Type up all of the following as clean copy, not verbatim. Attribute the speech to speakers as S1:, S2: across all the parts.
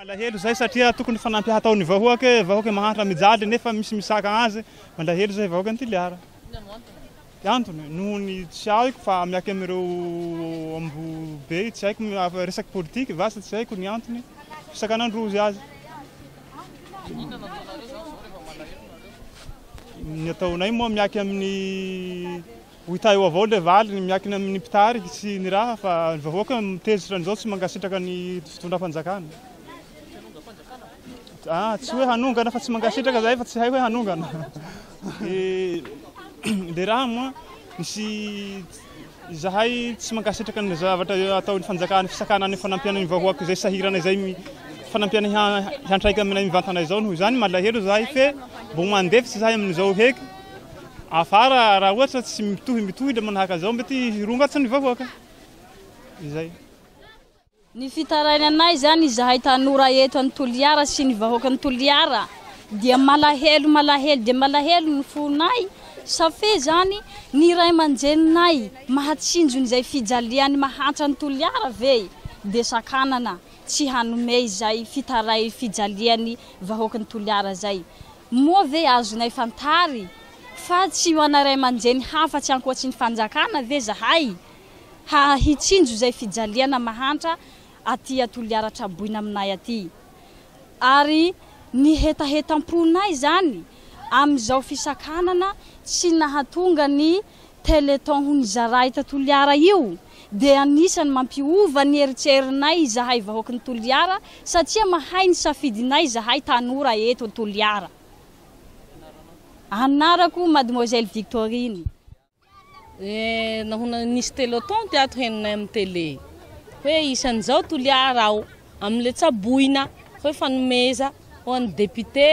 S1: Malahelo zahay satria tokony fanampy hataon'ny vahoaka, vahoaka mahantra mijaly nefa misy misaka azy, malahelo zahay vahoaka ny Toliara. Antony, noho ny tsy haiko fa miaky amin'ireo ambohibe tsy haiko resaky politique vasa tsy haiko ny antony fisakanandrozy azy. Ny ataonay moa miaky amin'ny ho hita eo avao le valiny, miakina amin'ny mpitariky sy ny raha fa ny vahoaka mitezitra an'izao tsy mankasitraka ny fitondram-panjakana. Ah, tsy hoe hanongana fa tsy mankasitraka zahay fa tsy hay hoe hanongana. Le raha moa misy izahay tsy mankasitraka ny zavatra ataon'ny fanjakana fisakana ny fanampiana ny vahoaka izay sahirana izay fanampiana hiantraika aminay mivantana izao noho izany malahelo zahay fe mbo mandefitsy zahay amin'izao heky afara raha ohatra tsy mitohy mitohy le manahaka zao mety hirongatsy ny vahoaka izay.
S2: Ny fitarainanay izany izahay tanora eto any Toliara sy ny vahoakan'i Toliara dia malahelo malahelo dia malahelo ny fonay safe izany ny ray aman-dreninay mahatsinjo an'izay fijalian'ny mahantra any Toliara ve dia sakanana tsy hanome izay fitaray fijalian'ny vahoakan'i Toliara izay moa ve azonay fantary fa tsy ho ana ray aman-dreny hafa tsy ankoatry ny fanjakana ve zahay Ha hitsinjo izay fijaliana mahantra aty a Toliara traboina aminay aty. Ary ny hetahetam-ponay izany amin'izao fisakanana tsy nahatonga ny Telethon ho nizaray ta Toliara io dia anisany mampiova ny eritrerinay izahay vahoakin'i Toliara satria mahay ny safidinay izahay tanora eto Toliara. Anarako Mademoiselle Victorine.
S3: Eh, naho nisy telethon ty ato henonay amin'ny télé hoe isan'izao Toliara ao amin'le tsaboina hoe fanomeza ho an'ny député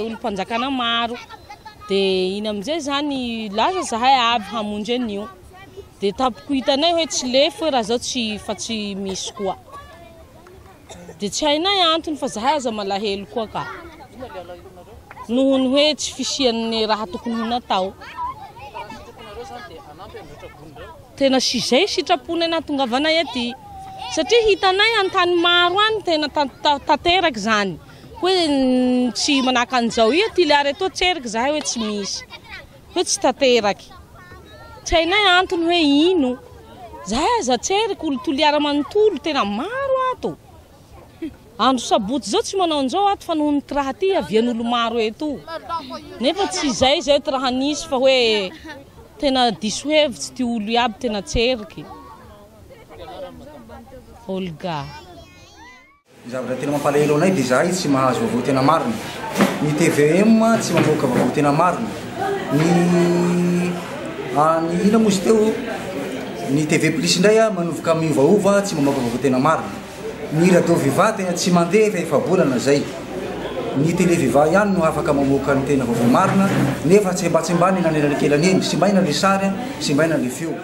S3: olom-panjakana maro de iny amizay zany lasa zahay avy hamonjy an'io de tapoko hitanay hoe tsy lefy hoe raha zao tsy fa tsy misy koa de tsy hainay antony fa zahay aza malahelo koa ka noho ny hoe tsy fisian'ny raha tokony ho natao. Tena sy izay sitraponay nahatongavanay aty satria hitanay an-tany maro any tena tanteraka izany hoe tsy manahaka an'izao io Toliara etoa tseriky zahay hoe tsy misy hoe tsy tanteraky tsy hainay antony hoe ino zahay aza tseriky olo Toliara manontolo tena maro ato. Andro sabotsy zao tsy manao an'izao ato fa noho ny ty raha ty avian'olo maro eto nefa tsy izay zay ty raha nisy fa hoe tena diso hevitsy ty olo iaby tena tseriky. Olga.
S4: Ny zavatra tena mampalahelo anay dia izahay tsy mahazo vaovao tena marina. Ny tvm tsy mamoaka vaovao tena marina. Ny ny inona moa izy teo? Ny TV plus indray manomboka miovaova tsy mamoaka vaovao tena marina. Ny radio viva tena tsy mandeha efa efa-bolana zay. Ny télé viva ihany no afaka mamoaka ny tena vaovao marina nefa tsembatsembanina ny anelanekelany eny, simbaina le sary, simbaina le feo.